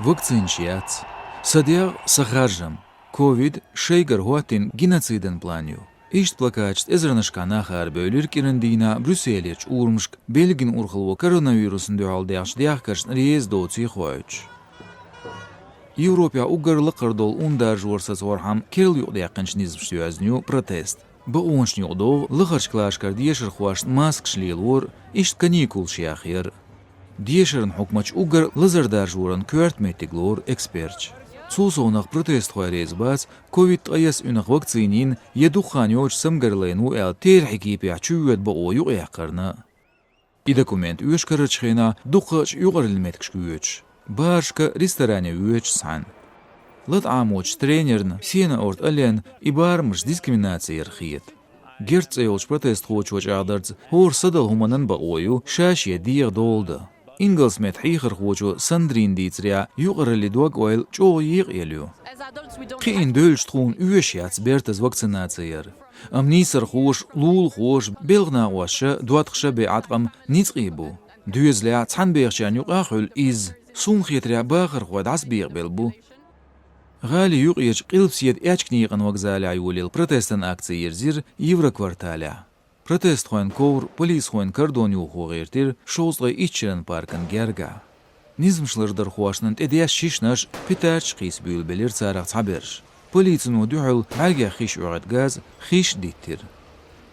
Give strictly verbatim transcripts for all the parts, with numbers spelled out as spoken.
Вакцинаш яц. Сан дегӀ, сан харжам. Ковид шайгара хӀоттийна геноцидан план ю. Иштта плакаташца эзарнашкахь нах арабевлира кӀиран дийнахь Брюсселерчу урамашка Бельгин урхалло коронавирусна дуьхьал даьхначу дехкаршна реза доций хоуьйтуш. Европехь уггар лакхара долу ун даржор сацорхьама керла юкъадаьккхинчу низамашца йоьзна ю протест. Бакъонашна юкъадогӀу лахарчу класашкара дешархошна маскаш лелор, иштта каникулаш яхъяр. Дешаран хьукматаш уггар лазар даржоран коьрта меттиг лору эксперташ. Цул совнах протестхой реза бац ковид ткъаесна уьнах вакцина йина я дукха хан йоцуш самгар лайна ву аьлла терахьан кепехь чу йоьду бакъо юкъаяккхарна. И документ оьшу карарчу хенахь дукхачу юкъараллин меттигашка воьдуш, барашка, ресторане воьдуш цхьаьна. ЛатӀаьмочу тренерна Сена Орт Аллен и барамаш дискриминаци яра хета. Герц цӀе йолчу протестхочо чӀагӀдарца, хӀора садала хӀуманан бакъо ю ша-шен дегӀан дола дан. Ингалс меттан хьехархочо Сандрина дийцарехь, юкъараллин дог-ойла чӀогӀа екъаелла ю. Кхиъна девлча тхуна оьшуш яц бертаза вакцинаци яр. Амма нийсархоша, лулахоша, белхан накъосташа, доттагӀаша бен Ӏаткъам ницкъий бу. Доьзалехь цхьаьна бехачарна юкъахь а хуьлу изза. Суна хетарехь, бахархой дӀасабекъабелла бу. ГӀалин юккъерчу Къилбаседа аьчка некъан вокзалехь йолийла протестан акци йирзира Еврокварталехь. Протестхойн ковра полисхойн кардон юхо гӀиртира шовзткъе итт шеран паркан гергахь. Низамаш лардархошна тӀедеша шишнаш, петардаш кхийса буьйлабелира царах цхьаберш. Полицино дуьхьал бӀаьргех хиш оьгӀийта газ, хиш диттира.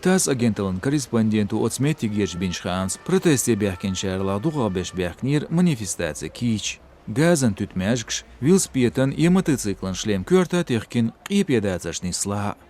ТАСС агенталлин корреспонденто оцу меттигерчу бинчу хаамца, протесте баьхкинчарал дукхахберш баьхкинера манифестацин кийча. Газан туьтмаьжгаш, велосипедан я мотоциклан шлем коьрта а техкина, къепе дацарш нислахь а.